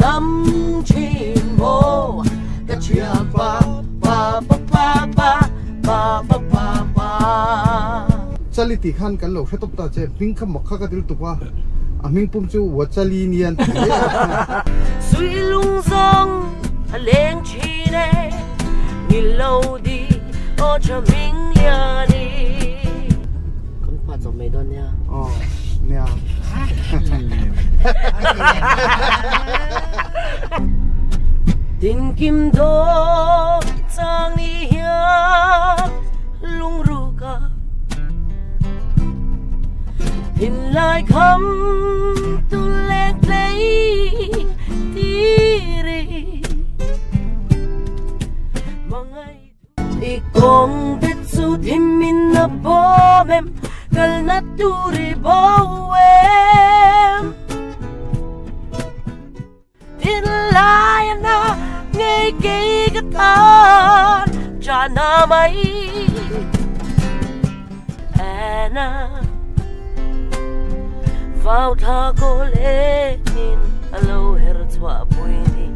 Dam thin maw ka thianpa pa pa pa pa pa pa pa pa. Chali tih khan kan lo hre tawp ta che, hming kha mak kha ka til tuk a, a hming pum chu Wachali nia an ti hle a. Suilung zawng a leng thin e, ni lo di aw tha hming lian i. Kan hma chawp mai dawn nia. Aw nia. Tinkim dawn chang ni hian lungruk a thinlai kham tu leng tlei tiri mangai I kawng te chu thim in a bawm em, kal na tur i bo em. Thin lai a na ngei kei ka tan cha na mai. Anna vào tha cô lê in a lo her chhuah pui ni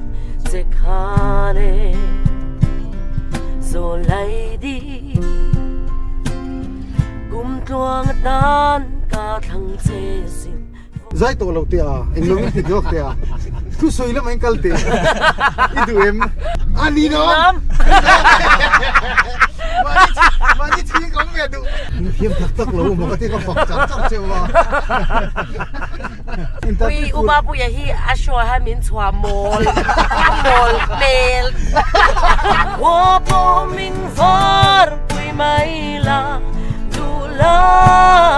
che khan e. Zo lai di kum tluang atan ka thlang che sin. Zai tawh lo teh a, eng lo in ti zawk teh a, thu sawi lamah in kal teh i duh em? A ni nawm! Mahni chhing ka awm ve duh. In thiam tak tak lo maw ka ti ka fak char char cheu a. Pui u Mapuia hi a show ah hian min chhuah mawl a mawl hmel. Khaw pawh min var pui mai la duh lai.